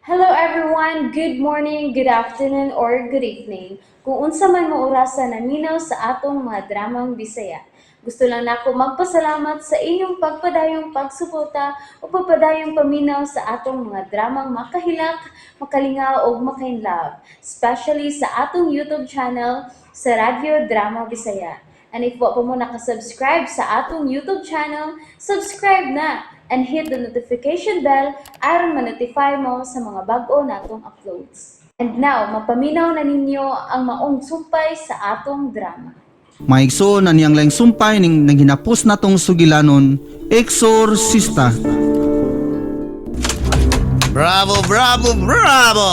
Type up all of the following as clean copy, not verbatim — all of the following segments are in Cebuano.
Hello everyone! Good morning, good afternoon, or good evening. Kung unsa man mo orasa naminaw sa atong mga dramang Bisaya. Gusto lang nako magpasalamat sa inyong pagpadayong pagsuporta o pagpadayong paminaw sa atong mga dramang makahilak, makalingaw ug makainlove, especially sa atong YouTube channel sa Radyo Drama Bisaya. And if wa pa mo nakasubscribe sa atong YouTube channel, subscribe na and hit the notification bell aron ma-notify mo sa mga bag-o natong uploads. And now, mapaminaw na ninyo ang maong sumpay sa atong drama. Maigsoon na niyang laing sumpay ning nanghinapos natong sugilanon, Exorcista. Bravo, bravo, bravo!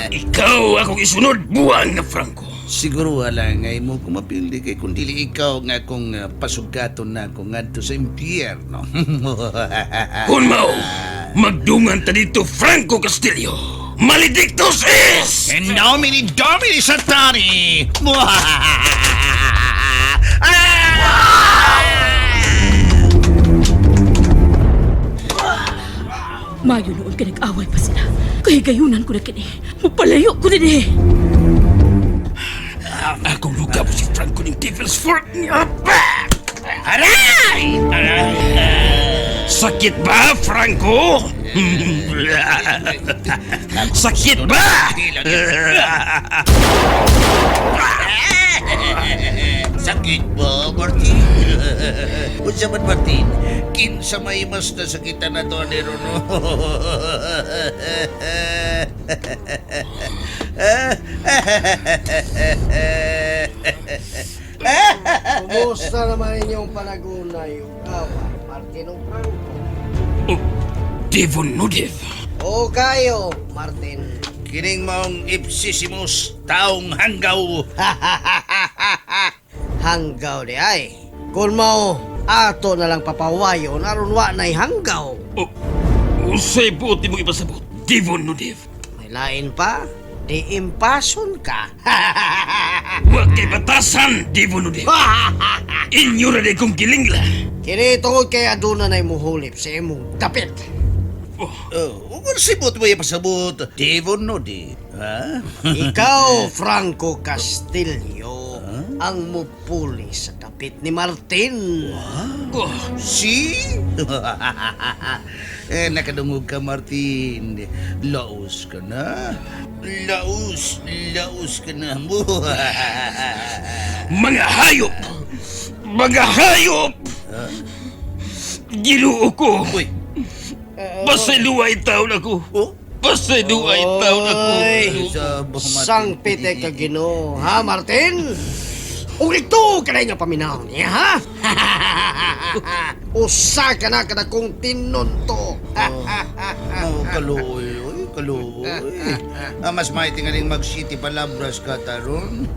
Ikaw akong isunod, buwang na Franco. Siguro wala nga imo kumapili kay kung dili ikaw nga akong pasugaton na ako ngadto sa impyerno. Kung mao, magdungan ta dito, Franco Castillo. Maledictus is! In nomine Domini Satani! Mayo noon ka nag-away pa sila. Kaya gayunan ko na kini. Mapalayo ko din eh. Akong lugar po si Franco ng Devil's Fork niya. Aray! Aray! Sakit ba, Franco? Sakit ba? Sakit ba, Martin? Unsa man, Martin? Kinsa may mas nasakitan na to ni Rono? Kumusta naman inyong panagunay ug away, Martin ug Franco? Oh, Devon Nudev. O kayo, Martin. Kining maong ipsisimus taong hanggaw. Hanggaw di ay. Kung mao, ato na lang papawayon aron wa na'y hanggaw. Oh, usay buot mo ipasabot. Devon Nudev. May lain pa, di impason ka. Wa kay batasan, Devon Nudev. Inyo na di kong gilingla. Kini tungod kay aduna na'y muhulip sa imong dapit. Oh, ug sibot mo ipasabot. Devon no di. Ha? Ikaw, Franco Castillo, ang mupuli sa dapit ni Martin. Oh, Si? Eh, nakadungog ka, Martin. Laos ka na. Laos, laos ka na. Mga hayop! Mga hayop! Ginoo ko! Uy, Pasayluay taon ako! oh? Pasayluay taon ako! Oy. Sa Martin. Sangpite ka Ginoo, ha Martin? Ug ito ka na inyo paminaw niya, ha? Usa ka na kadakong tinunto. Oh, kaluoy, oy, kaluoy. Ah, mas may tingaling mag-city palabras ka taron.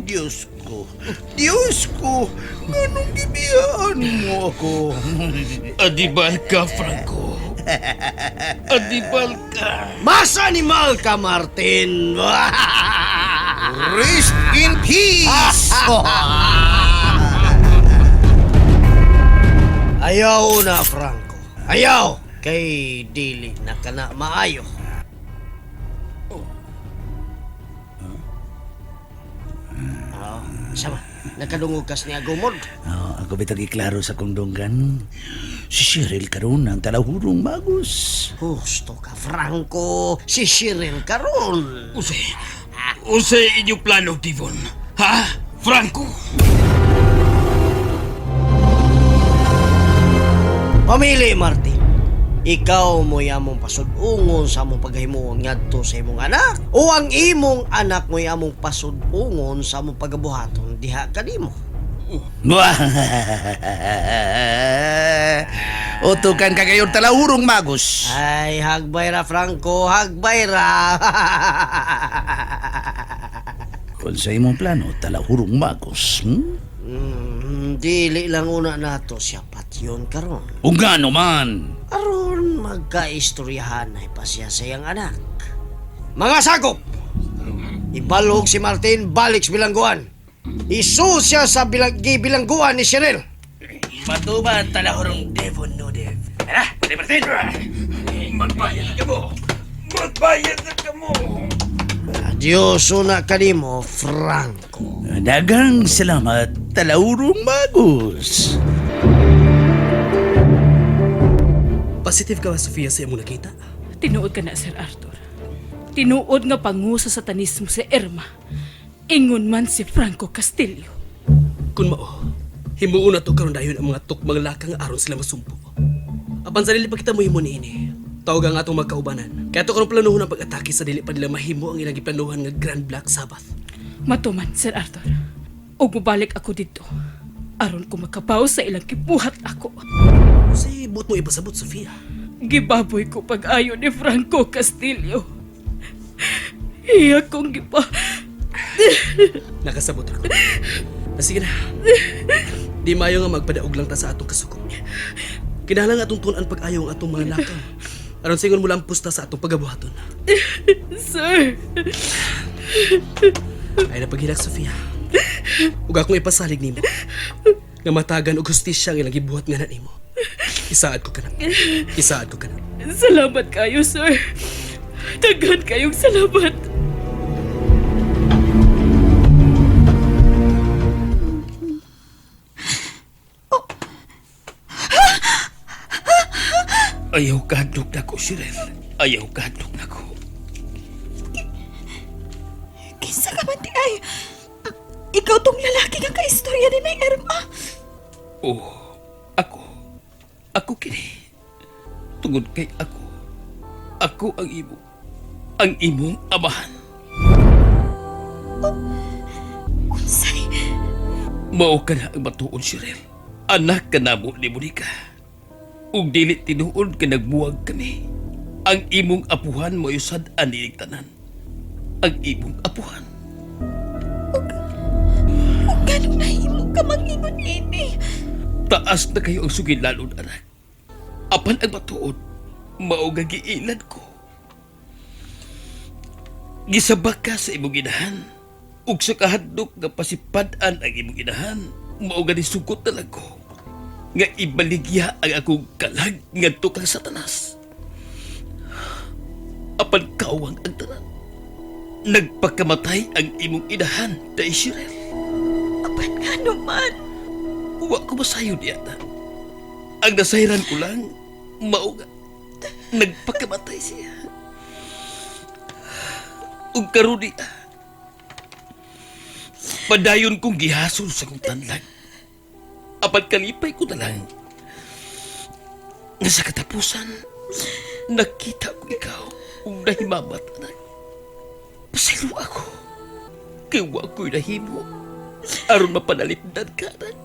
Diyos ko, Diyos ko, anong gibiyaan mo ako? Adibal ka, Franco! Adibal ka! Mas animal ka, Martin! Rest in peace! Ayaw na, Franco. Ayaw! Kay dili na ka na maayo. Ah, sama. Nakadungog kas ni Agumod. Oh, ako bitag iklaro sa kong dunggan. Si Cheryl karon ang talahurong magus. Husto ka, Franco. Si Cheryl karon. Usay! Usay inyong plano, Devon! Ha? Franco! Pamili, Martin. Ikaw mo among pasud-ungon sa among paghimuon ngadto sa imong anak o ang imong anak mo among pasud-ungon sa among pagabuhaton diha kanimo. Utukan ka gayon talahurong magus. Ay, hagbay ra, Franco, hagbay ra. Kung sa imong plano, talahurong magus. Hmm? Dili lang una nato siya patyon karon. O nga naman. Aron magkaistoryahan ay pa siya sa iyang anak. Mga sakop! Ibalog si Martin balik sa bilangguan. Isu siya sa bilangguan ni Cheryl. Matuban talahurong Devon Nudev. Tara, Martin! Magbayad na kamo! Magbayad na kamo! Adios una kanimo, Franco. Daghang salamat, Talaurong Magus. Positive ka ba, Sofia, sa imong nakita? Tinuod ka na, Sir Arthur. Tinuod nga pangusa sa satanismo si Irma. Ingon man si Franco Castillo. Kung mao, himuon na to karon dayon ang mga tukmang lakang aron sila masumpo. Apan sa dili pa kita mohimo niini. Tawag ang atong magkaubanan. Kaya to karon planuhon ang pag-atake sa dili pa nila mahimo ang ilang giplanuhan nga Grand Black Sabbath. Matuman, Sir Arthur. Ug mobalik ako dito. Aron ko makabaw sa ilang gibuhat ako. Unsay buot mo ipasabot, Sofia? Gibaboy ko pag-ayo ni Franco Castillo. Iya kong gipa... Nakasabot ako. Ah, sige na. Di mayo nga magpadaog lang ta sa atong kasuko. Kinahanglan atong tun-an pag-ayo ang atong mga lakang. Aron singon mo lampos ta sa atong pagabuhaton. Sir! Ay napaghilak, Sofia. Ug akong ipasalig nimo. Nga matagan og hustisya ang ilang gibuhat nga na nimo. Isaad ko kana. Isaad ko kana. Salamat kayo, sir. Daghan kayong salamat. Ayaw kahadlok na ko, Shirel. Ayaw kahadlok na ko. Kinsa ka man di ay? Ikaw tong lalaki nga kaistorya ni Nay Irma. Oh, ako. Ako kini. Tungod kay ako. Ako ang imo. Ang imong amahan. Unsay? Mao ka na ang matuon, Shirel. Anak ka namo ni Monica. Ug dili tinuod ka nagbuwag kami. Ang imong apuhan mo sad anilig tanan. Ang imong apuhan. Ug ganong nahimo ka mangingon ini? Taas na kayo ang sugilalon, anak. Apan ang matuod, mao nga giilad ko. Gisabak ka sa imong inahan. Ug sa kahadlok nga pasipad-an ang imong inahan, mao nga nisugot na lang ko. Nga ibaligya ang akong kalag ngadto kang Satanas. Apan kawang ang tanan. Nagpakamatay ang imong inahan, Day Shirel. Apan nga naman. Wa ko masayo niya na. Ang nasayran ko lang, mao nga, nagpakamatay siya. Ug karon niya, padayon kong gihasol sa kong tanlag. Apan kalipay ko na lang. Nga sa katapusan, nakita ko ikaw ug nahimamat, anak. Pasaylo ako. Kay wa ko'y nahimo. Aron mapanalipdan ka, anak.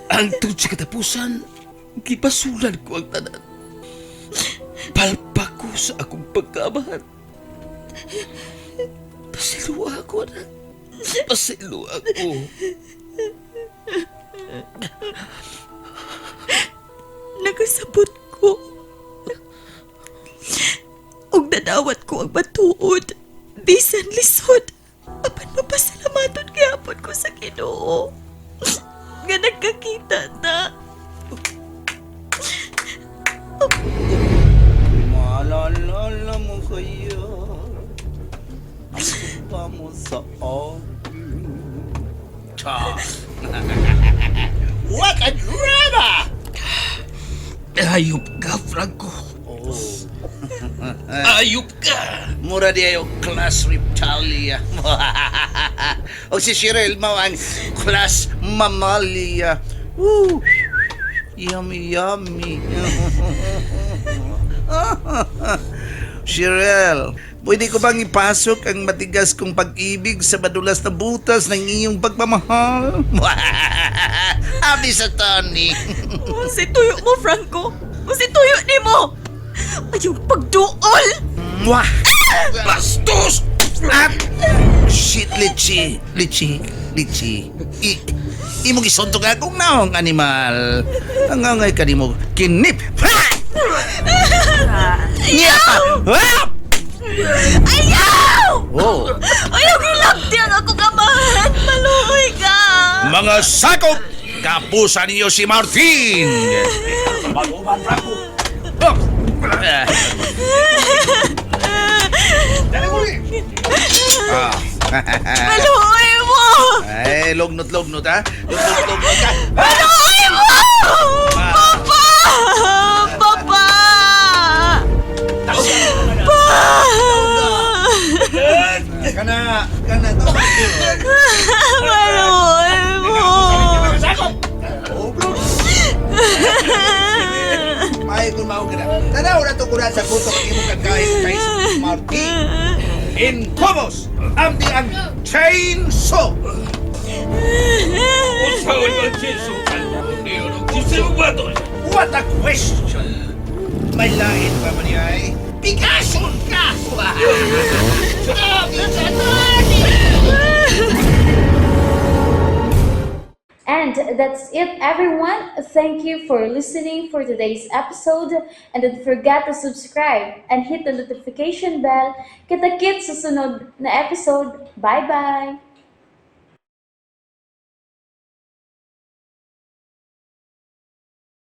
Ang tungod sa katapusan, gipasulan ko ang tanan. Palpa ko sa akong pagkaamahan. Pasilo ako, anak. Pasilo ako. Nagasabot ko. Ug nadawat ko ang matuod. Bisan lisod. Apan mapasalamaton gihapon ko sa Ginoo. Nga nagkakita na. Maalala mo kaya ang sumpa mo sa akin. Cha. What a drama! Ayop ka, Franco. Oh. Ayop ka! Mura di ayo class reptilia. O si Cheryl mao ang class mammalia. Woo! Yummy, yummy. Cheryl, pwede ko bang ipasok ang matigas kong pag-ibig sa madulas na butas ng iyong pagmamahal? Abi sa Tony. Si tuyo mo, Franco. Si tuyo ni mo. Ayaw pagduol. Mwah! Bastos! At shit, litchi, litchi, litchi. I, imo gisuntog akong naong animal. Ang angay ka nimo kinip. Ha! Nya! Ah! Ayaw! Oh. Ayaw gilabti ang ako kamahan. Maluoy ka. Mga sakop, kapusan ninyo si Martin. Dali mo rin. Ah. Maluoy mo! Ay, lugnot-lugnot ha. Lugnot-lugnot ka. Maluoy mo! Papa! Papa! Pa! Kana, kana to. Maluoy mo! May kung mao ka na. Tanaw na to kunan sa kuto kag imong kagkain kay Marty. In comos, amdi ang chainsaw. Usaon ang chainsaw? Unsa mo ba to? What a question! May lain pa man ay. Bigason ka! And that's it, everyone. Thank you for listening for today's episode. And don't forget to subscribe and hit the notification bell. Kita-kits sa sunod na episode. Bye-bye!